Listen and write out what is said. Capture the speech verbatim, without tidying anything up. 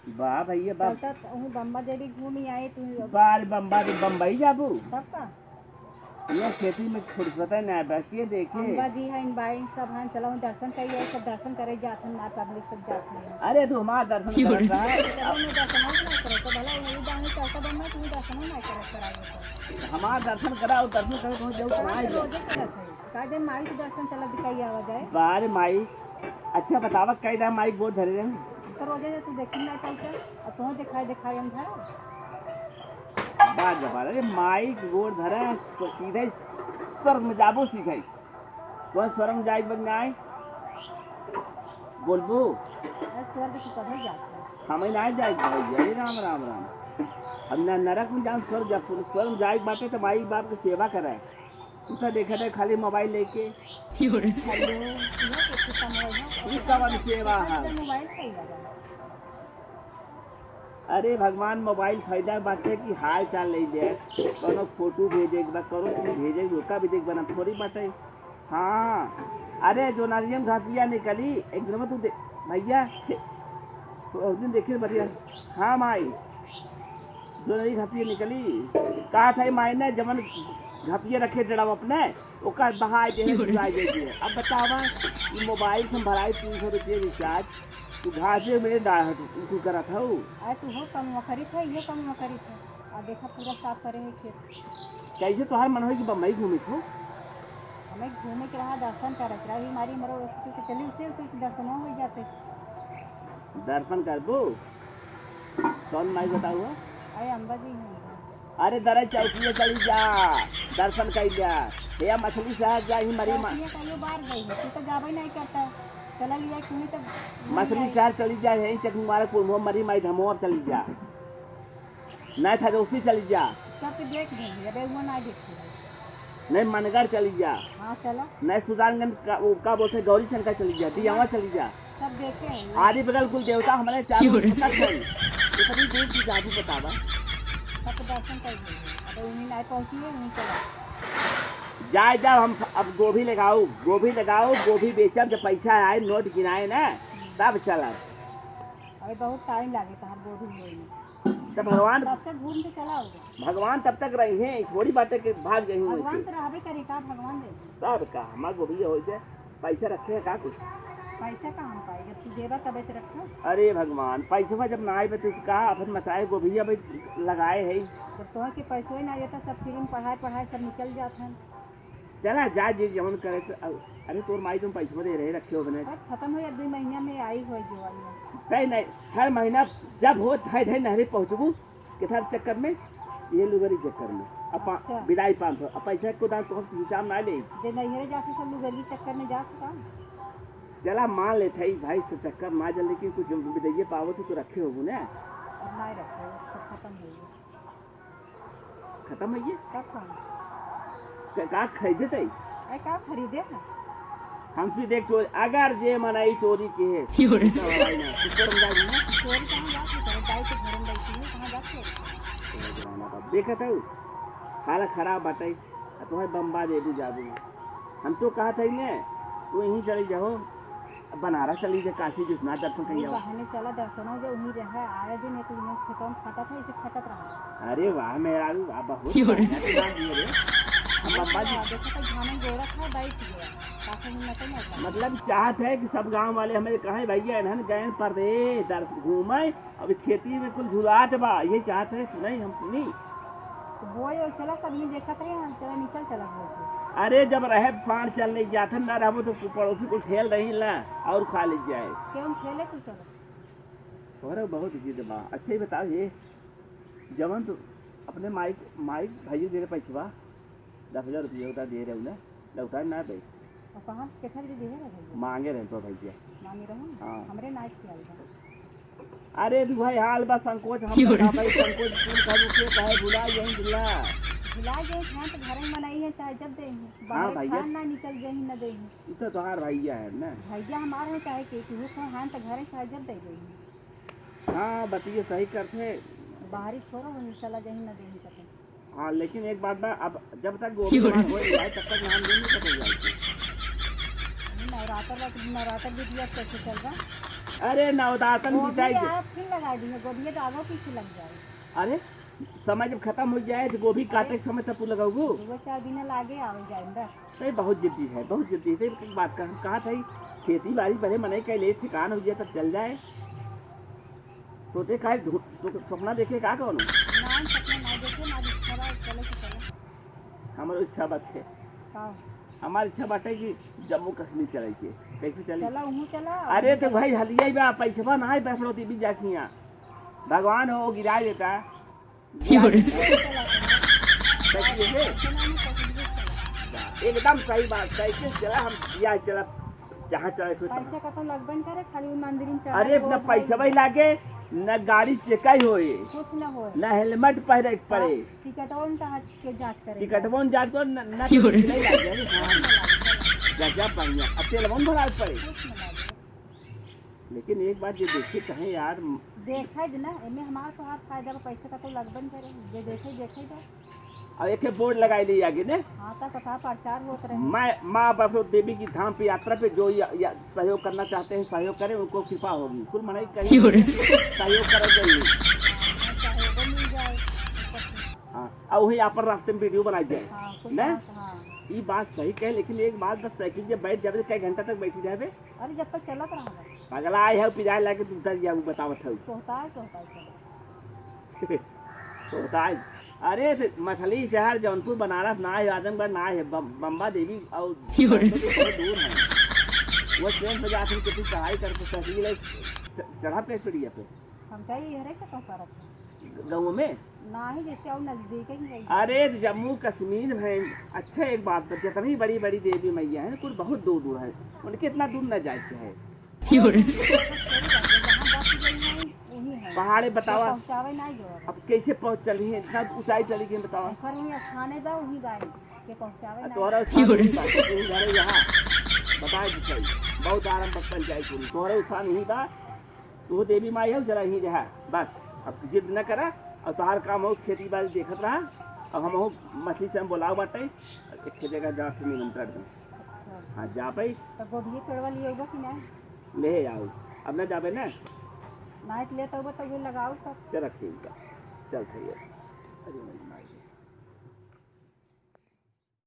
वाह भैया, वाह। चलता त उहीं बम्बा देवी घूमी आए तू। बार बम्बा दे-, बम्बई जाबू? तब का? ये खेती में फुर्सत है ना, बस ये देखिए। अम्बा जी हैं, बाई सब हैं, चलो दर्शन करिए, सब दर्शन करे जात हैं, माँ पब्लिक सब जात हैं। अरे तू हमार दर्शन करत रहा। चलो मैं दर्शन ना करे, तो भला वही जाने चलता बम्बा, तू दर्शन ना करे, कराइए तो। हमार दर्शन करा और दर्शन करे, तुम जरूर हमार कराए। रोजे करत है। का दे माई के दर्शन चला दिखाई आवा जाए। बारे माई, अच्छा बतावा, कई दाम माई गोड़ धरे रहे? तो रोजे से तू देखी ना चलते, अब तुम दिखाई, दिखाई हम घर। बात जबान, अरे माई के गोड़ धरे, तो सीधे स्वर्ग में जाबो सीधे। कौन स्वर्ग में जाए के बन जाए? बोलबो? अरे स्वर्ग तो कभी जाते हैं। हमें ना जाए के भाई, अरे राम, राम, राम। हम ना नरक में जान, स्वर्ग जा, स्वर्ग में जाए के बाटे तो माई बाप के सेवा करे। तू तो देखत है खाली मोबाइल लेके। हेलो, इहो के कुछ समय है। ई कवन सेवा है? मोबाइल पे ही लगा। अरे भगवान, मोबाइल फायदा बाटे कि हाल चाल ले ले, कोनो फोटो भेजे के बा, कोनो चीज भेजे के, ओका भी देख बना थोड़ी बाटे। हाँ, अरे जो नरियम घासिया निकली, एक दिन में तू दे-, भैया, उस दिन देखिए बढ़िया। हाँ माई, जो नई घासिया निकली, कहा था माई ने, जमन घासिया रखे जड़ा अपने, ओकर बहाय दे है, जुगाय दे दिए। अब बतावा, ई मोबाइल से हम भराई तीन सौ रुपये रिचार्ज, तू घासे में डाल, तू, तू करत हऊ। अरे तू हो कम करित है, ये कम करित है। और देखा पूरा साफ करे है खेत। कैसे तोहार मन होई कि बम्बई घूमे को? हमें घूमे के रहा, दर्शन करे के रहा, हमारी मरो उसके चली उसे, उसे दर्शन हो जाते। दर्शन करबो? कौन माई बताऊ हो? अरे अम्बा जी हैं। अरे दरे चौकिया चली जा, दर्शन कइल जा। या मछली शहर जा ही मरी मा- चौकिया कहियो बार गई है, तू तो जाबे नहीं करता। चला लिया कि नहीं तो मछली शहर चली जा, यहीं चकमुबारकपुर में मरी माई धमोर चली जा। नहीं था तो उसी चली जा। सब तो देख देंगे, अबे वो ना देखी। नहीं मनगढ़ चली जा। हाँ चला। नहीं सुजानगंज का, वो का बोलते हैं, गौरी शंकर चली जा, दियावा चली जा। सब देखे हैं। आदि बगल कुल देवता हमारे चारों ओर भटक गए। इतनी दूर की जादू बतावा। सब तो दर्शन कर लिए। अब उन्हीं ना पहुँची है, उन्हीं चला। जाए जाओ, हम अब गोभी लगाओ, गोभी लगाओ, गोभी बेचब, जब पैसा आए, नोट गिनाए ना, तब चलब। अरे बहुत टाइम लागे तहार गोभी होए में। तो भगवान तब से घूम के चला होगा। भगवान तब तक रही हैं, थोड़ी बातें के भाग जाई हैं भगवान वैसे। तो रहबे करे का, भगवान दे दे। तब का, हमार गोभी होई के पैसा रखे हैं का कुछ? पैसा कहाँ हम पाई, जब तू देबा तबे तो रखो। अरे भगवान, पैसवा जब ना आए तो का आफत मचाए, गोभिया भाई लगाए है। जब तोहर के पैसो ही ना देता, सब फ्री में पढ़ाए पढ़ाए सब निकल जात हैं। चला जा, जे जवन करे तो, अ-, अरे तोर माई तुम पैसवा दे रहे, रखे हो बने। बस खत्म हो या, दो महीना में आई हो जो आई हो। तय नहीं, हर महीना जब हो धाई धाई नहरे पहुँचबू, कितना चक्कर में, ये लुगरी चक्कर में। अब पा-, अच्छा। बिदाई पाँच सौ, अब पैसा को दान तो हम हिसाब ना ले। जे नैहरे जाके सब लुगरी चक्कर में जा सका। चला मान ले थाई भाई से चक्कर ना जल, लेकिन कुछ बिदैये पावत तो रखे होबू ना। अब ना रखे, सब खत्म हो गया। खत्म है ये? तब का? का, का खरीदे तई? अरे का खरीदे है? हम भी देख चोरी, अगर जे मनई चोरी के है, क्यों रे? तो भाई ना, तो शर्म जाई ना। चोरी कहाँ जात है? तेरे दाई के घर में बैठी है, कहाँ जात है? देखत है, हालत खराब बाटे, आ तोहे बम्बा दे दी जाबू। हम तो कहत हई ने, तू यहीं चली जाओ, बनारस चली जा, काशी विश्वनाथ दर्शन करी ये आओ। बहाने चला दर्शन हो जाए, उन्हीं रहे, आए दिन एक दिन खेतों में फटत है, इसे फटत रहा। अरे वाह मेहरारू, वाह, बहुत क्यों रे? बढ़िया दिमाग दिए रे। हम बम्बा जी वाह, देखो तो घामे गोरख है, बैठ गया, काशी में तो नहीं। मतलब चाहत है कि सब गाँव वाले हमें कहें, "भैया, इन्हन गए परदेश दर्शन घूमे, अभी खेती में कुल झुलात बा," ये चाहत है, सुनाई हम सुनी। तो बोए और चला, सब ये देखत रहे, हम चला निकल चला बोए के। अरे जब रहे पार चल नहीं जात है, ना रहबो तो पड़ोसी कुल ठेल रही ला और खा ले जाए। क्यों ठेले तू चला? तोहरा बहुत जिद बा। अच्छा ही बताओ ये, जवन तू अपने माई, माई भाई दे रहे पैसवा, दस हजार रुपया उतार दे रहे उन्हें, लौटा ना दे। और कहाँ, कितना दे दिए रहे भैया? मांगे रहे तो भैया। मांगे रहो ना? हाँ। हमरे नाच के आइबा। अरे तू भाई हाल बा संकोच, हम क्यों रे? बता भाई संकोच, तू करू के कहे भुला यही भुला। भुला जाए, हाँ तो घर में मनाई है, चाहे जब दे हैं। हाँ बाहर भैया। खान ना निकल जाए, ना दे हैं। ई तो तोहार भैया है ना? भैया हमारे हैं, चाहे के, केहू को हाँ तो घर है, चाहे जब दे दे हैं। हाँ, बतिये सही करथे। बाहरी छोड़ो, हम चला जाही, ना देही कतई। हाँ, लेकिन एक बात बा, अब जब तक गोभी हमार होई जाए, तब तक हम दिन नहीं कटे जाए। नवरात्र बा, नवरात्र भी दिया कैसे चल रहा? अरे, नवदातन गोभी बिताई दे। आप फिर लगा दी है, गोभी तो आगो पीछे लग जाए। अरे, समय जब खतम होइ जाए, तो गोभी काटे के समय तब तू लगाऊ। दो चार दिन लागे आवे जाए बस। नहीं, बहुत जिद्दी है, बहुत जिद्दी है। एक बात कह, हम कहा था, खेती बाड़ी बड़े मनई के लिए ठिकान होइ जाए, तब चल जाए। तो ते काहे धो-, तो सपना देखे का कौनो? ना, सपना ना देखे, ना इच्छा बा, चले के चले। हमरो इच्छा बाटे। का? हमार इच्छा बाटे कि जम्मू कश्मीर चले के। कैसे चली? चला, उहूँ चला, अरे उहूँ तो चला। भाई, हलिया ही बा, पैसवा ना है, बैठलो टीवी जाखिया। भगवान हो, गिरा देता। गिरा देता। चला, चला। सही है। चला, चला, चला। एकदम सही बात, साइकिल चला, हम या चला, जहाँ चला, कोई पैसा का तो लगबे न करे, खाली उ मंदिर में चढ़ाई अरे, न बहुत पैसा भाई लागे, न गाड़ी चेकाई होए, कुछ न होए। न हेलमेट पहरे के पड़े। हाँ, टिकटवा में तो हाथ के जांच करे। टिकटवा में जांच कर, न, न क्यों रे? नहीं लागे, अरे हाँ। गजब बढ़िया। अब तेलवा में भराए के पड़े। कुछ न लागे। लेकिन एक बात जे देखे कहें यार, देखे द ना, एमे हमार तोहार फायदा बा, पैसे का तो लगबे न करे, जे देखे, देखे द। और एक ठे बोर्ड लगाई ली आगे ने। हाँ, तो कथा प्रचार होत रहे। मैं माँ वैष्णो देवी की धाम पे यात्रा पे जो या, या सहयोग करना चाहते हैं, सहयोग करें, उनको कृपा होगी। कुल मनाई कहीं क्यों रे? सहयोग करा जाइए। हाँ, सहयोग मिल जाए। हाँ, और वही आप रास्ते में वीडियो बनाई जाए। हाँ, कुल ने? बात, हाँ। ई बात सही कहे, लेकिन एक बात बस, साइकिल जब बैठ जाबे, कई घंटा तक बैठी रहबे? अरे, जब तक चलत रहा। पगला आए है, पिराए लागे, तू उतर जाबू, बतावत है। सोहताए, सोहताए चला। सोहताए। अरे, तो मछली शहर जौनपुर, बनारस ना है, आजमगढ़ ना है, बम-, बम्बा देवी और क्यों रे? बहुत दूर है। वो ट्रेन से जाके कितनी चढ़ाई करके सहरी ले च-, चढ़ा पे सीढ़िया पे। हम कही हरे के तो करत है। गाँव में? नाही, जैसे और नजदीक ही है। अरे, जम्मू कश्मीर में, अच्छा, एक बात बता, जितनी बड़ी-बड़ी देवी मैया हैं, कुल बहुत दूर-दूर हैं, उनके इतना दूर न जाए के है। क्यों रे? जहाँ बस गई हैं, वही हैं। पहाड़े बतावा। पहुँचावे ना जो। अब कैसे पहुँच चली हैं, इतना ऊंचाई चली गई, बतावा। ऊपर वही स्थान है बा, वही बा, के पहुँचावे आ, ना। तोहरा स्थान क्यों रे? वही बा, तू घर है यहाँ। बताए के सही, बहुत आराम बचपन जाए कुल, तोहरा स्थान वही बा। तू देवी माई हो, जरा यहीं रहा, बस। अब जिद न करा, और तोहार काम हो खेती बाड़ी देखत रहा, और हम हो मछली से हम बोलाव बाटे, एक ठे जगह जा के निमंत्रण दे। अच्छा। हाँ, जा भाई। तो गोभी तोड़वा लिए होगा कि नहीं? ले आओ, अब ना जाबे ना। नाइट लेत होगा तो ये लगाओ सब। चल ठीक है, चल ठीक है। अरे मेरी माई।